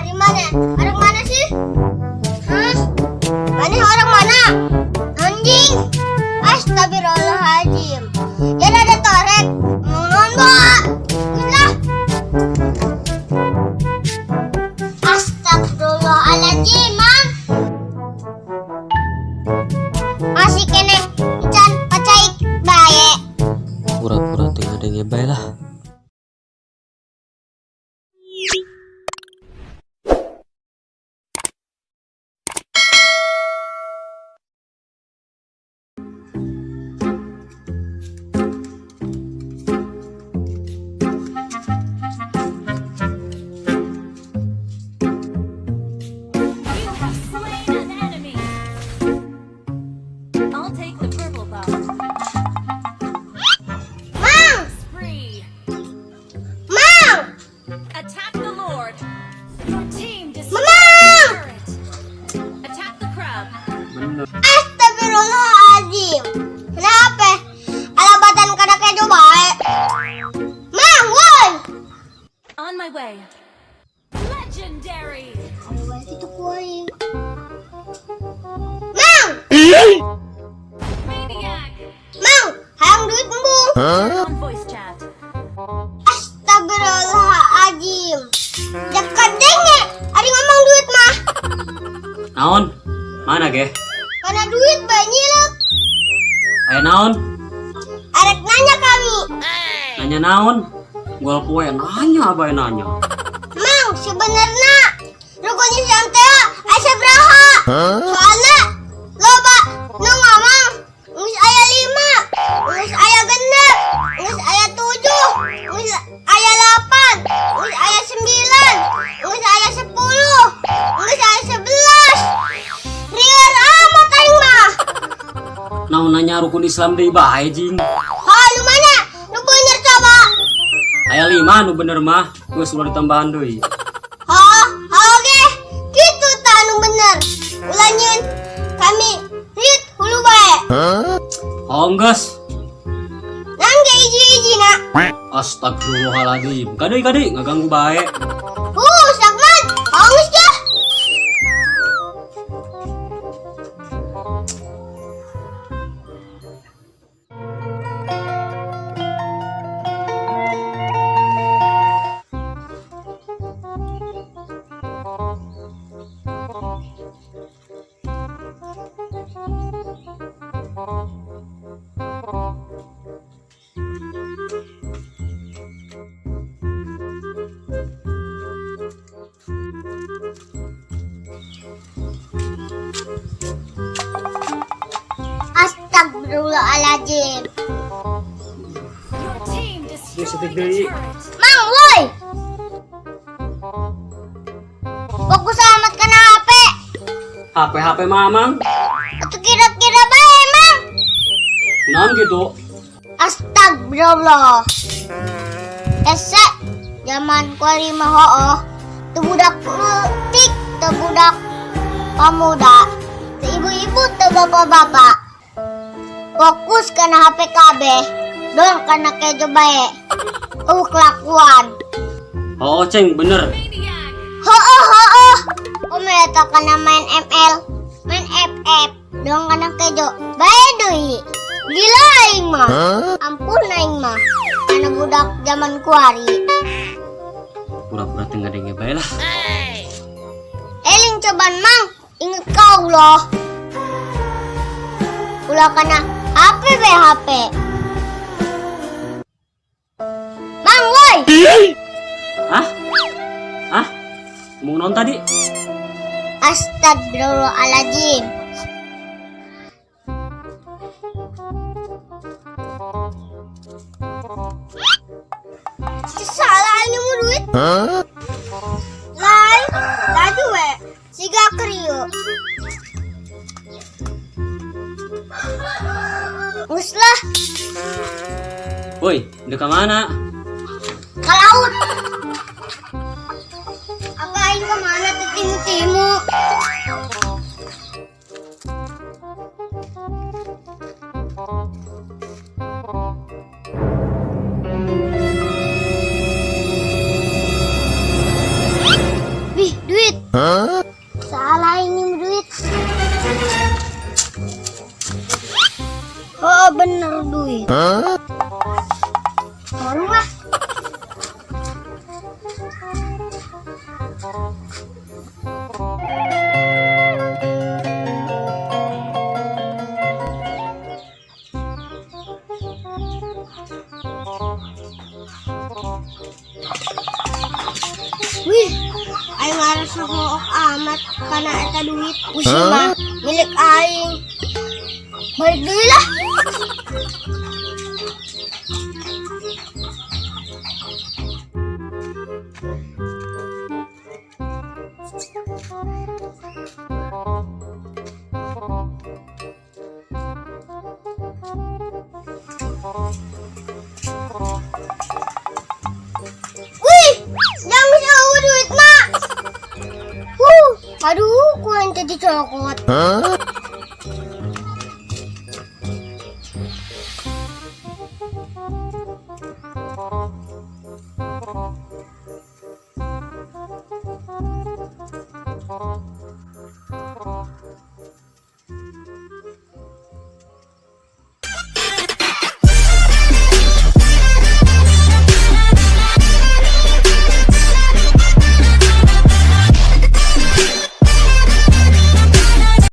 Ari mana? Orang mana sih? Hah? Mana orang mana? Anjing. Astagfirullahaladzim. Ya ada torek. Ngomong bawa. Lah. Astagfirullahaladzim, Mang. Masih kene can pacaik bae. Pura-pura teu ngadenge bae lah. You have slain an enemy. I'll take the purple buff. Mang, Spree. Mang, Attack the Lord. Your team destroyed Mamang! the turret. Attack the crab. Bener. Astagfirullahaladzim. Kenapa? Alabatan kada kejo bae. Mang, woi. On my way. Legendary. Itu kuai. Mang, Maniac. Mang, hayang duit embung. Turn on voice chat. Astagfirullahaladzim. Dekat denge, ari ngomong duit mah. Naon? Mana ge? Karena duit banyak. Aya naon? Arek nanya kami. Nanya naon? Gua poe nanya bae nanya. Mang, sebenarnya rukun Islam teh aya sabaraha? Soalnya loba nu ngomong geus aya 5, geus aya 6, geus aya 7, geus aya 8, geus aya 9, geus aya 10, geus aya 11. Rieur amat aing mah. Naon nanya rukun Islam deui bae jing. Ha, nu mana? Nu bener coba. Aya 5 nu bener mah, geus ulah ditambahan deui. Ha, ha oke. Kitu tah nu bener. Ulah nyieun kami riut hulu bae. Oh geus. Nang ge hiji-hiji na. Astagfirullahaladzim. Kade kade ngaganggu bae. Sakmat. Hangus ya. Astagfirullahaladzim. Your team destroyed setik a deui. turret. Mang, woi. Fokus amat kana HP. HP HP mamang. Atau kira-kira bae, Mang. Naon gitu? Astagfirullah. Ese zaman kuari mah hooh. Teu budak leutik, teu budak pamuda, teu ibu-ibu, teu bapak-bapak. Fokus kana HP kabeh. Dong kana kejo bae. Kelakuan. Oh, ceng bener. Maniac. Hooh hooh. Komo eta kana main ML, main FF, dong kana kejo bae deui. Gila aing mah. Ampun aing mah. Kana budak zaman kuari. Pura-pura teu ngadenge bae lah. Eling coban Mang, inget kau loh. Ulah kana HP be HP. Mang woi. Hah? Hah? Ngomong naon tadi? Astagfirullahaladzim. Salah ini mau duit. Lain, laju we. Siga kriuk. Geus lah, Woi, udah ke mana? Ke laut. Apa aing kemana tuh timu-timu? Wih, duit. Duit. Warung lah. Wih, aing ngarasa hook amat kana eta duit. Usi mah milik aing. Balik deui lah. Wih, jangan jauh duit mak. Huh, aduh, ku yang tadi cokot.